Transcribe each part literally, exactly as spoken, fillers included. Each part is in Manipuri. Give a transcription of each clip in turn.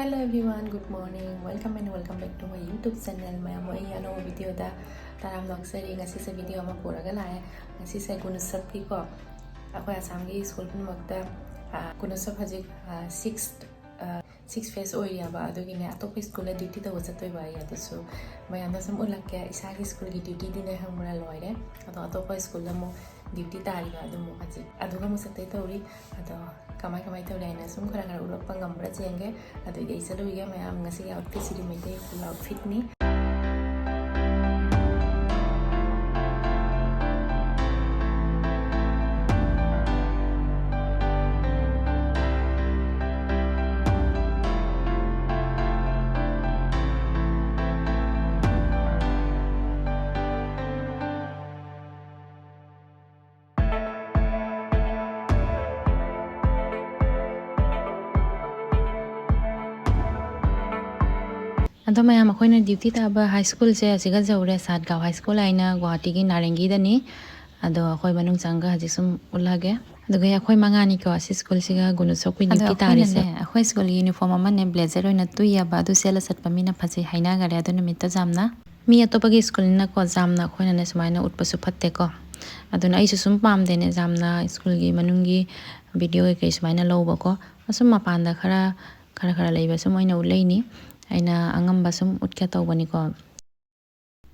Hello everyone, good morning, welcome and welcome back to my YouTube channel. ꯃꯌꯥꯝ ꯑꯩ ꯑꯅꯧꯕ ꯚꯤꯗꯤꯑꯣꯗ ꯇꯔꯥꯝꯅ ꯑꯣꯛꯆꯔꯤ꯫ ꯉꯁꯤꯁꯦ ꯚꯤꯗꯤꯑꯣ ꯑꯃ ꯄꯨꯔꯒ ꯂꯥꯛꯑꯦ꯫ ꯉꯁꯤꯁꯦ ꯒꯨꯅꯨꯁꯞꯀꯤꯀꯣ, ꯑꯩꯈꯣꯏ ꯑꯁꯥꯝꯒꯤ ꯁ꯭ꯀꯨꯜ ꯄꯨꯝꯅꯃꯛꯇ ꯒꯨꯅꯨꯁꯞ ꯍꯧꯖꯤꯛ ꯁꯤꯛꯁ ꯁꯤꯛꯁ ꯐꯦꯁ ꯑꯣꯏꯔꯤꯑꯕ꯫ ꯑꯗꯨꯒꯤꯅꯦ ꯑꯇꯣꯞꯄ ꯁ꯭ꯀꯨꯜꯗ ꯗ꯭ꯌꯨꯇꯤ ꯇꯧꯕ ꯆꯠꯇꯣꯏꯕ ꯑꯩ꯫ ꯑꯗꯨꯁꯨ ꯃꯌꯥꯝꯗ ꯁꯨꯝ ꯎꯠꯂꯛꯀꯦ, ꯏꯁꯥꯒꯤ ꯁ꯭ꯀꯨꯜꯒꯤ ꯗ꯭ꯌꯨꯇꯤꯗꯤꯅꯦ ꯈꯪꯕ꯭ꯔꯥ, ꯂꯣꯏꯔꯦ꯫ ꯑꯗꯣ ꯑꯇꯣꯞꯄ ꯁ꯭ꯀꯨꯜꯗ ꯑꯃꯨꯛ ꯗ꯭ꯌꯨꯇꯤ ꯇꯥꯔꯤꯕ ꯑꯗꯨꯃꯨꯛ ꯍꯧꯖꯤꯛ ꯑꯗꯨꯒ ꯑꯃꯨꯛ ꯆꯠꯇꯣꯏ ꯇꯧꯔꯤ꯫ ꯑꯗꯣ ꯀꯃꯥꯏ ꯀꯃꯥꯏ ꯇꯧꯔꯤ ꯍꯥꯏꯅ ꯁꯨꯝ ꯈꯔ ꯈꯔ ꯎꯠꯂꯛꯄ ꯉꯝꯕ꯭ꯔꯥ ꯌꯦꯡꯒꯦ꯫ ꯑꯗꯨꯏꯗꯤ ꯑꯩ ꯆꯠꯂꯨꯔꯤꯒꯦ꯫ ꯃꯌꯥꯝ, ꯉꯁꯤꯒꯤ ꯑꯥꯎꯠꯐꯤꯠꯁꯤꯗꯤ ꯃꯩꯇꯩ ꯐꯨꯜ ꯑꯥꯎꯠꯐꯤꯠꯅꯤ꯫ ꯑꯗꯣ ꯃꯌꯥꯝ, ꯑꯩꯈꯣꯏꯅ ꯗ꯭ꯌꯨꯇꯤ ꯇꯥꯕ ꯍꯥꯏ ꯁ꯭ꯀꯨꯜꯁꯦ ꯑꯁꯤꯒ ꯌꯧꯔꯦ, ꯁꯥꯠꯒꯥꯎ ꯍꯥꯏ ꯁ꯭ꯀꯨꯜ ꯍꯥꯏꯅ ꯒꯨꯋꯥꯍꯥꯇꯤꯒꯤ ꯅꯥꯔꯦꯡꯒꯤꯗꯅꯤ꯫ ꯑꯗꯣ ꯑꯩꯈꯣꯏ ꯃꯅꯨꯡ ꯆꯪꯉꯒ ꯍꯧꯖꯤꯛ ꯁꯨꯝ ꯎꯠꯂꯛꯑꯒꯦ꯫ ꯑꯗꯨꯒ ꯑꯩꯈꯣꯏ ꯃꯉꯥꯅꯤꯀꯣ ꯑꯁꯤ ꯁ꯭ꯀꯨꯜꯁꯤꯒ ꯒꯨꯅꯨꯁꯣꯛ ꯑꯗꯣ ꯗ꯭ꯌꯨꯇꯤ ꯇꯥꯔꯤꯁꯦ꯫ ꯑꯩꯈꯣꯏꯅꯅꯦ, ꯑꯩꯈꯣꯏ ꯁ꯭ꯀꯨꯜꯒꯤ ꯌꯨꯅꯤꯐꯣꯔꯝ ꯑꯃꯅꯦ, ꯕ꯭ꯂꯦꯖꯔ ꯑꯣꯏꯅ ꯇꯨꯏꯌꯦꯕ, ꯑꯗꯨ ꯁꯦꯠꯂ ꯆꯠꯄ ꯃꯤꯅ ꯐꯖꯩ ꯍꯥꯏꯅꯈꯔꯦ ꯑꯗꯨ ꯅꯨꯃꯤꯠꯇꯣ ꯌꯥꯝꯅ꯫ ꯃꯤ ꯑꯇꯣꯞꯄꯒꯤ ꯁ꯭ꯀꯨꯜꯅꯤꯅꯀꯣ ꯌꯥꯝꯅ ꯑꯩꯈꯣꯏꯅꯅꯦ ꯁꯨꯃꯥꯏꯅ ꯎꯠꯄꯁꯨ ꯐꯠꯇꯦꯀꯣ꯫ ꯑꯗꯨꯅ ꯑꯩꯁꯨ ꯁꯨꯝ ꯄꯥꯝꯗꯦꯅꯦ ꯌꯥꯝꯅ ꯁ꯭ꯀꯨꯜꯒꯤ ꯃꯅꯨꯡꯒꯤ ꯚꯤꯗꯤꯑꯣ ꯀꯩꯀꯩ ꯁꯨꯃꯥꯏꯅ ꯂꯧꯕꯀꯣ꯫ ꯑꯁꯨꯝ ꯃꯄꯥꯟꯗ ꯈꯔ, ꯈꯔ ꯈꯔ ꯂꯩꯕ ꯁꯨꯝ ꯑꯣꯏꯅ ꯎꯠꯂꯛꯏꯅꯤ꯫ ꯑꯩꯅ ꯑꯉꯝꯕ ꯁꯨꯝ ꯎꯠꯀꯦ ꯇꯧꯕꯅꯤꯀꯣ꯫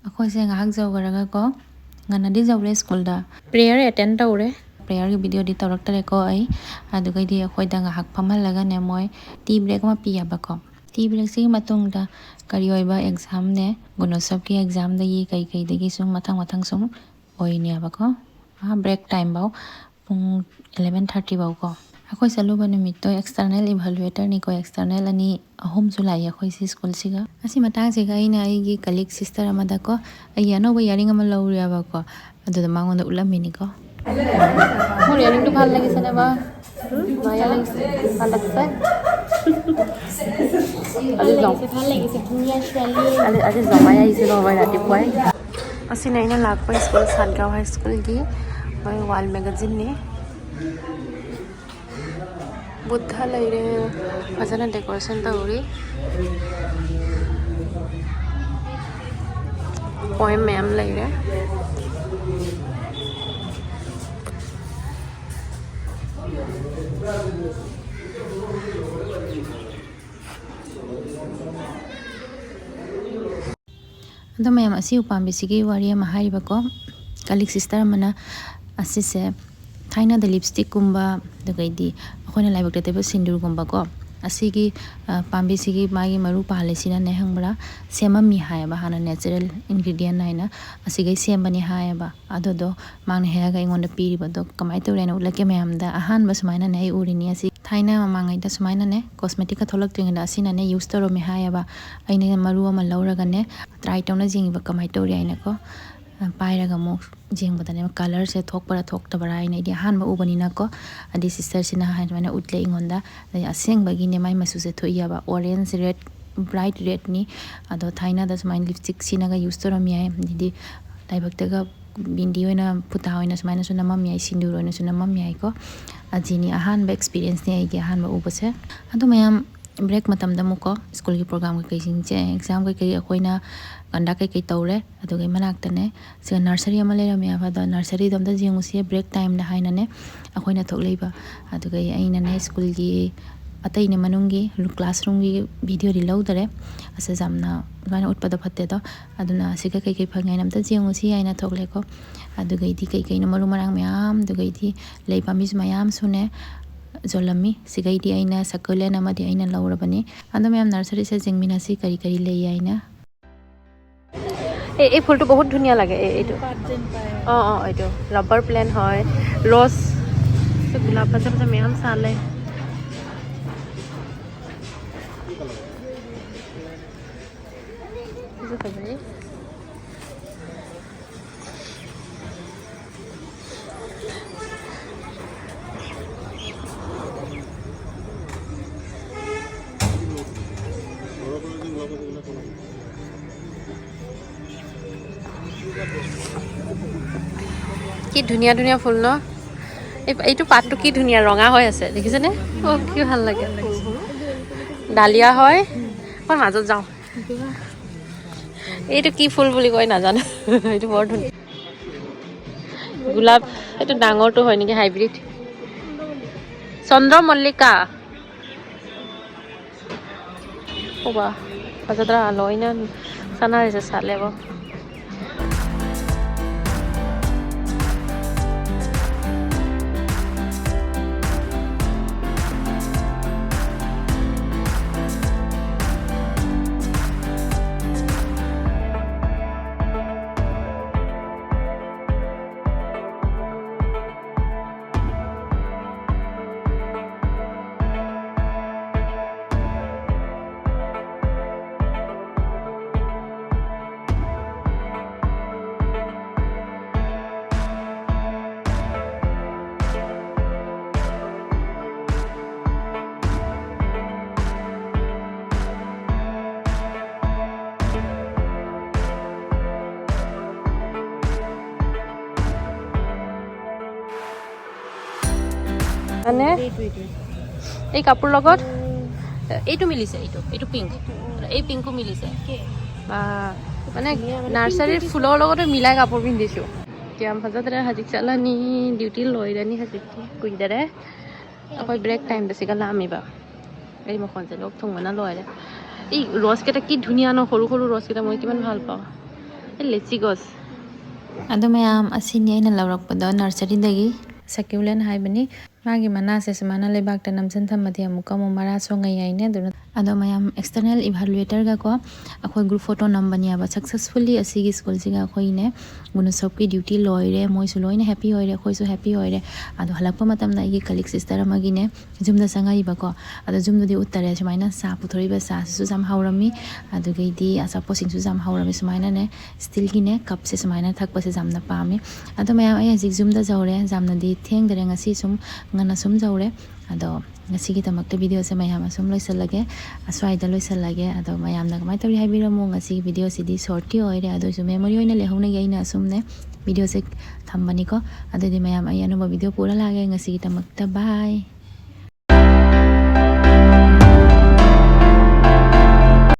ꯑꯩꯈꯣꯏꯁꯦ ꯉꯥꯏꯍꯥꯛ ꯌꯧꯈ꯭ꯔꯒꯀꯣ, ꯉꯟꯅꯗꯤ ꯌꯧꯔꯦ ꯁ꯭ꯀꯨꯜꯗ꯫ ꯄ꯭ꯔꯦꯌꯔ ꯑꯦꯇꯦꯟ ꯇꯧꯔꯦ꯫ ꯄ꯭ꯔꯦꯌꯔꯒꯤ ꯚꯤꯗꯤꯑꯣꯗꯤ ꯇꯧꯔꯛꯇꯔꯦꯀꯣ ꯑꯩ꯫ ꯑꯗꯨꯒꯩꯗꯤ ꯑꯩꯈꯣꯏꯗ ꯉꯥꯏꯍꯥꯛ ꯐꯝꯍꯜꯂꯒꯅꯦ, ꯃꯣꯏ ꯇꯤ ꯕ꯭ꯔꯦꯛ ꯑꯃ ꯄꯤꯌꯦꯕꯀꯣ꯫ ꯇꯤ ꯕ꯭ꯔꯦꯛꯁꯤꯒꯤ ꯃꯇꯨꯡꯗ ꯀꯔꯤ ꯑꯣꯏꯕ ꯑꯦꯛꯖꯥꯝꯅꯦ, ꯒꯨꯅꯣꯠꯁꯕꯀꯤ ꯑꯦꯛꯖꯥꯝꯗꯒꯤ ꯀꯩ ꯀꯩꯗꯒꯤ ꯁꯨꯝ ꯃꯊꯪ ꯃꯊꯪ ꯁꯨꯝ ꯑꯣꯏꯅꯦꯕꯀꯣ꯫ ꯑꯥ, ꯕ꯭ꯔꯦꯛ ꯇꯥꯏꯝꯐꯧ, ꯄꯨꯡ ꯏꯂꯦꯚꯦꯟ ꯊꯥꯔꯇꯤꯐꯧꯀꯣ꯫ ꯑꯩꯈꯣꯏ ꯆꯠꯂꯨꯕ ꯅꯨꯃꯤꯠꯇꯣ ꯑꯦꯛꯁꯇꯔꯅꯦꯜ ꯏꯚꯥꯂꯨꯑꯦꯇꯔꯅꯤꯀꯣ, ꯑꯦꯛꯁꯇꯔꯅꯦꯜ ꯑꯅꯤ ꯑꯍꯨꯝꯁꯨ ꯂꯥꯛꯏ ꯑꯩꯈꯣꯏ ꯁꯤ ꯁ꯭ꯀꯨꯜꯁꯤꯒ꯫ ꯑꯁꯤ ꯃꯇꯥꯡꯁꯤꯒ ꯑꯩꯅ ꯑꯩꯒꯤ ꯀꯂꯤꯛ ꯁꯤꯁꯇꯔ ꯑꯃꯗꯀꯣ, ꯑꯩꯒꯤ ꯑꯅꯧꯕ ꯏꯌꯥꯔꯤꯡ ꯑꯃ ꯂꯧꯔꯨꯔꯦꯕꯀꯣ, ꯑꯗꯨꯗ ꯃꯉꯣꯟꯗ ꯎꯠꯂꯝꯃꯤꯅꯤꯀꯣ꯫ ꯃꯣꯏ ꯏꯌꯥꯔꯤꯡꯗꯣ ꯐꯥꯜꯂꯒꯦ ꯁꯦꯅꯦꯕ꯫ ꯃꯥ ꯏꯌꯥꯔꯤꯡ ꯐꯥꯜꯂꯛꯁꯦ꯫ ꯑꯗꯨ ꯖꯥꯎ꯫ ꯑꯗꯨ, ꯑꯗꯨ ꯖꯥꯎ ꯃꯌꯥꯏꯁꯦ ꯂꯣ ꯃꯣꯏ ꯔꯥꯇꯤꯞ ꯄꯣꯏ꯫ ꯑꯁꯤꯅ ꯑꯩꯅ ꯂꯥꯛꯄ ꯁ꯭ꯀꯨꯜ, ꯁꯥꯠꯒꯥꯎ ꯍꯥꯏ ꯁ꯭ꯀꯨꯜꯒꯤ ꯃꯣꯏ ꯋꯥꯜ ꯃꯦꯒꯥꯖꯤꯟꯅꯤ꯫ ꯕꯨꯠꯊ ꯂꯩꯔꯦ, ꯐꯖꯅ decoration ꯇꯧꯔꯤ꯫ Poem ꯃꯌꯥꯝ ꯂꯩꯔꯦ꯫ ꯑꯗꯣ ꯃꯌꯥꯝ, ꯑꯁꯤ ꯎꯄꯥꯝꯕꯤꯁꯤꯒꯤ ꯋꯥꯔꯤ ꯑꯃ ꯍꯥꯏꯔꯤꯕꯀꯣ꯫ ꯀꯂꯤꯛ sister ꯑꯃꯅ ꯑꯁꯤꯁꯦ ꯊꯥꯏꯅꯗ lipstickꯀꯨꯝꯕ, ꯑꯗꯨꯒꯩꯗꯤ ꯑꯩꯈꯣꯏꯅ ꯂꯥꯏꯕꯛꯇ ꯇꯩꯕ ꯁꯤꯟꯗꯨꯔꯒꯨꯝꯕꯀꯣ, ꯑꯁꯤꯒꯤ, ꯑ, ꯄꯥꯝꯕꯤꯁꯤꯒꯤ ꯃꯥꯒꯤ ꯃꯔꯨ ꯄꯥꯜꯂꯤꯁꯤꯅꯅꯦ, ꯈꯪꯕ꯭ꯔꯥ, ꯁꯦꯝꯃꯝꯃꯤ ꯍꯥꯏꯌꯦꯕ, ꯍꯥꯟꯅ natural ingredient ꯍꯥꯏꯅ ꯑꯁꯤꯒꯩ ꯁꯦꯝꯕꯅꯤ ꯍꯥꯏꯌꯦꯕ꯫ ꯑꯗꯨꯗꯣ ꯃꯥꯅ ꯍꯦꯛꯑꯒ ꯑꯩꯉꯣꯟꯗ ꯄꯤꯔꯤꯕꯗꯣ ꯀꯃꯥꯏꯅ ꯇꯧꯔꯦꯅ ꯎꯠꯂꯛꯀꯦ ꯃꯌꯥꯝꯗ꯫ ꯑꯍꯥꯟꯕ ꯁꯨꯃꯥꯏꯅꯅꯦ ꯑꯩ ꯎꯔꯤꯅꯤ꯫ ꯑꯁꯤ ꯊꯥꯏꯅ ꯃꯃꯥꯡꯉꯩꯗ ꯁꯨꯃꯥꯏꯅꯅꯦ, cosmeticꯀ ꯊꯣꯛꯂꯛꯇ꯭ꯔꯤꯉꯩꯗ ꯑꯁꯤꯅꯅꯦ use ꯇꯧꯔꯝꯃꯤ ꯍꯥꯏꯌꯦꯕ꯫ ꯑꯩꯅ ꯃꯔꯨ ꯑꯃ ꯂꯧꯔꯒꯅꯦ, try ꯇꯧꯅ ꯌꯦꯡꯉꯤꯕ ꯀꯃꯥꯏꯅ ꯇꯧꯔꯤ ꯍꯥꯏꯅꯀꯣ꯫ ꯄꯥꯏꯔꯒ ꯑꯃꯨꯛ ꯌꯦꯡꯕꯗꯅꯦ, colourꯁꯦ ꯊꯣꯛꯄ꯭ꯔꯥ ꯊꯣꯛꯇꯕ꯭ꯔꯥ ꯍꯥꯏꯅ, ꯑꯩꯗꯤ ꯑꯍꯥꯟꯕ ꯎꯕꯅꯤꯅꯀꯣ꯫ ꯑꯗꯩ sisterꯁꯤꯅ ꯍꯥꯏ ꯁꯨꯃꯥꯏꯅ ꯎꯠꯂꯦ ꯑꯩꯉꯣꯟꯗ꯫ ꯑꯗꯩ ꯑꯁꯦꯡꯕꯒꯤꯅꯦ ꯃꯥꯏ ꯃꯆꯨꯁꯦ ꯊꯣꯛꯏꯑꯕ, orange red, bright redꯅꯤ꯫ ꯑꯗꯣ ꯊꯥꯏꯅꯗ ꯁꯨꯃꯥꯏꯅ lipstick ꯁꯤꯅꯒ use ꯇꯧꯔꯝꯃꯤ ꯍꯥꯏ꯫ ꯑꯗꯩꯗꯤ ꯂꯥꯏꯕꯛꯇꯒ ꯕꯤꯟꯗꯤ ꯑꯣꯏꯅ, ꯐꯨꯇꯥ ꯑꯣꯏꯅ ꯁꯨꯃꯥꯏꯅꯁꯨ ꯅꯝꯃꯝ ꯌꯥꯏ, ꯁꯤꯟꯗꯨꯔ ꯑꯣꯏꯅꯁꯨ ꯅꯝꯃꯝ ꯌꯥꯏꯀꯣ꯫ ꯑꯁꯤꯅꯤ ꯑꯍꯥꯟꯕ experienceꯅꯤ ꯑꯩꯒꯤ, ꯑꯍꯥꯟꯕ ꯎꯕꯁꯦ꯫ ꯑꯗꯨ ꯃꯌꯥꯝ, break ꯃꯇꯝꯗ ꯑꯃꯨꯛꯀꯣ, ꯁ꯭ꯀꯨꯜꯒꯤ program ꯀꯩꯀꯩꯁꯤꯡꯁꯦ, exam ꯀꯩꯀꯩ ꯑꯩꯈꯣꯏꯅ conduct ꯀꯩꯀꯩ ꯇꯧꯔꯦ꯫ ꯑꯗꯨꯒꯤ ꯃꯅꯥꯛꯇꯅꯦ, ꯁꯤꯗ nursery ꯑꯃ ꯂꯩꯔꯝꯃꯦꯕ꯫ ꯑꯗꯣ nurseryꯗꯣ ꯑꯝꯇ ꯌꯦꯡꯉꯨꯁꯤ, break timeꯗ ꯍꯥꯏꯅꯅꯦ ꯑꯩꯈꯣꯏꯅ ꯊꯣꯛꯂꯛꯏꯕ꯫ ꯑꯗꯨꯒ ꯑꯩꯅꯅꯦ ꯁ꯭ꯀꯨꯜꯒꯤ ꯑꯇꯩꯅꯦ ꯃꯅꯨꯡꯒꯤ classroomꯒꯤ videoꯗꯤ ꯂꯧꯗꯔꯦ꯫ ꯑꯁ, ꯌꯥꯝꯅ ꯑꯗꯨꯃꯥꯏꯅ ꯎꯠꯄꯗꯣ ꯐꯠꯇꯦꯗꯣ꯫ ꯑꯗꯨꯅ ꯑꯁꯤꯒ ꯀꯩꯀꯩ ꯐꯪꯉꯦ ꯍꯥꯏꯅ ꯑꯝꯇ ꯌꯦꯡꯉꯨꯁꯤ ꯍꯥꯏꯅ ꯊꯣꯛꯂꯦꯀꯣ꯫ ꯑꯗꯨꯒꯩꯗꯤ ꯀꯩꯀꯩꯅꯣ ꯃꯔꯨ ꯃꯔꯥꯡ ꯃꯌꯥꯝ, ꯑꯗꯨꯒꯩꯗꯤ ꯂꯩ ꯄꯥꯝꯕꯤꯁꯨ ꯃꯌꯥꯝꯁꯨꯅꯦ ꯌꯣꯜꯂꯝꯃꯤ꯫ ꯁꯤꯒꯩꯗꯤ ꯑꯩꯅ succulent ꯑꯃꯗꯤ ꯑꯩꯅ ꯂꯧꯔꯕꯅꯤ꯫ ꯑꯗꯣ ꯃꯌꯥꯝ nurseryꯁꯦ ꯌꯦꯡꯃꯤꯟꯅꯁꯤ ꯀꯔꯤ ꯀꯔꯤ ꯂꯩ ꯍꯥꯏꯅ꯫ এই, এই ফুলটো বহুত ধুনীয়া লাগে, এই, এইটো। পাত যেন পায়। অ, অ, এইটো rubber plant হয়, rose, গোলাপ, ফজা ফজা ম্যাম চালে। এইটো ফজা। কি ধুনীয়া ধুনীয়া ফুল ন? এইটো পাতটো কি ধুনীয়া ৰঙা হৈ আছে, দেখিছেনে? অ, কি ভাল লাগে। ডালিয়া হয়। মই মাজত যাওঁ। এইটো কি ফুল বুলি কয় নাজানো। এইটো বৰ ধুনীয়া। গোলাপ। এইটো ডাঙৰটো হয় নেকি, hybrid? চন্দ্ৰমল্লিকা। Oba, nosotras lo inan sana de sale bo. মানে এইটো, এইটো। এই কাপোৰ লগত এইটো মিলিছে, এইটো, এইটো পিংক, এই পিংকো মিলিছে। বা, মানে নাৰ্চাৰীৰ ফুলৰ লগতে মিলাই কাপোৰ পিন্ধিছোঁ। Kaya ang pazadra hajik salani duty loirani hajik kuidare. Akoi break time da siga lamiba. ꯑꯩ ꯃꯈꯣꯟꯁꯦ ꯂꯣꯛ ꯊꯨꯡꯕꯅ ꯂꯣꯏꯔꯦ꯫ ꯏ, ꯔꯣꯁ ꯀꯦꯗ ꯀꯤ ꯙꯨꯅꯤꯌꯥꯅꯣ, ꯍꯣꯔꯨ ꯍꯣꯔꯨ ꯔꯣꯁ ꯀꯦꯗ ꯃꯣꯏ ꯀꯤ ꯃꯟ ꯚꯥꯜ ꯄꯥꯎ꯫ ꯑꯦ, ꯂꯦꯆꯤ ꯒꯣꯁ꯫ ꯑꯗꯣ ꯃꯌꯥꯝ, ꯑꯁꯤꯅꯤ ꯑꯩꯅ ꯂꯧꯔꯛꯄꯗꯣ ꯅꯔꯁꯔꯤꯗꯒꯤ꯫ ꯁꯛꯀ꯭ꯌꯨꯂꯦꯟ ꯍꯥꯏꯕꯅꯤ꯫ ꯃꯥꯒꯤ ꯃꯅꯥꯁꯦ ꯁꯨꯃꯥꯏꯅ ꯂꯩꯕꯥꯛꯇ ꯅꯝꯁꯤꯟ ꯊꯝꯃꯗꯤ ꯑꯃꯨꯛꯀ ꯑꯃꯨꯛ ꯃꯔꯥ ꯁꯣꯡꯉꯩ ꯍꯥꯏꯅꯦ꯫ ꯑꯗꯨꯅ ꯑꯗꯣ ꯃꯌꯥꯝ ꯑꯦꯛꯁꯇꯔꯅꯦꯜ ꯏꯚꯥꯂꯨꯋꯦꯇꯔꯒꯀꯣ ꯑꯩꯈꯣꯏ ꯒ꯭ꯔꯨꯞ ꯐꯣꯇꯣ ꯅꯝꯕꯅꯦꯕ꯫ ꯁꯛꯁꯦꯁꯐꯨꯜꯂꯤ ꯑꯁꯤꯒꯤ ꯁ꯭ꯀꯨꯜꯁꯤꯒ ꯑꯩꯈꯣꯏꯅꯦ ꯒꯨꯅꯣꯠꯁꯣꯚꯀꯤ ꯗ꯭ꯌꯨꯇꯤ ꯂꯣꯏꯔꯦ꯫ ꯃꯣꯏꯁꯨ ꯂꯣꯏꯅ ꯍꯦꯄꯤ ꯑꯣꯏꯔꯦ, ꯑꯩꯈꯣꯏꯁꯨ ꯍꯦꯄꯤ ꯑꯣꯏꯔꯦ꯫ ꯑꯗꯣ ꯍꯜꯂꯛꯄ ꯃꯇꯝꯗ ꯑꯩꯒꯤ ꯀꯂꯤꯛ ꯁꯤꯁꯇꯔ ꯑꯃꯒꯤꯅꯦ ꯌꯨꯝꯗ ꯆꯪꯉꯛꯏꯕꯀꯣ꯫ ꯑꯗꯣ ꯌꯨꯝꯗꯗꯤ ꯎꯠꯇꯔꯦ꯫ ꯁꯨꯃꯥꯏꯅ ꯆꯥ ꯄꯨꯊꯣꯔꯛꯏꯕ ꯆꯥꯁꯤꯁꯨ ꯌꯥꯝ ꯍꯧꯔꯝꯃꯤ, ꯑꯗꯨꯗꯒꯤꯗꯤ ꯑꯆꯥꯄꯣꯠꯁꯤꯡꯁꯨ ꯌꯥꯝ ꯍꯧꯔꯝꯃꯤ꯫ ꯁꯨꯃꯥꯏꯅꯅꯦ ꯁ꯭ꯇꯤꯜꯒꯤꯅꯦ ꯀꯞꯁꯦ ꯁꯨꯃꯥꯏꯅ ꯊꯛꯄꯁꯦ ꯌꯥꯝꯅ ꯄꯥꯝꯃꯤ꯫ ꯑꯗꯣ ꯃꯌꯥꯝ, ꯑꯩ ꯍꯧꯖꯤꯛ ꯌꯨꯝꯗ ꯌꯧꯔꯦ꯫ ꯌꯥꯝꯅꯗꯤ ꯊꯦꯡꯗꯔꯦ ꯉꯁꯤ, ꯁꯨꯝ ꯉꯟꯅ ꯁꯨꯝ ꯌꯧꯔꯦ꯫ ꯑꯗꯣ ꯉꯁꯤꯒꯤꯗꯃꯛꯇ videoꯁꯦ ꯃꯌꯥꯝ ꯑꯁꯨꯝ ꯂꯣꯏꯁꯤꯜꯂꯒꯦ, ꯑꯁ꯭ꯋꯥꯏꯗ ꯂꯣꯏꯁꯤꯜꯂꯒꯦ꯫ ꯑꯗꯣ ꯃꯌꯥꯝꯅ ꯀꯃꯥꯏꯅ ꯇꯧꯔꯤ ꯍꯥꯏꯕꯤꯔꯝꯃꯣ꯫ ꯉꯁꯤꯒꯤ videoꯁꯤꯗꯤ shortꯇꯤ ꯑꯣꯏꯔꯦ, ꯑꯗꯨ ꯑꯣꯏꯔꯁꯨ memory ꯑꯣꯏꯅ ꯂꯩꯍꯧꯅꯒꯦ ꯑꯩꯅ ꯑꯁꯨꯝꯅꯦ videoꯁꯦ ꯊꯝꯕꯅꯤꯀꯣ꯫ ꯑꯗꯨꯗꯤ ꯃꯌꯥꯝ, ꯑꯩ ꯑꯅꯧꯕ video ꯄꯨꯔ ꯂꯥꯛꯑꯒꯦ꯫ ꯉꯁꯤꯒꯤꯗꯃꯛꯇ bye꯫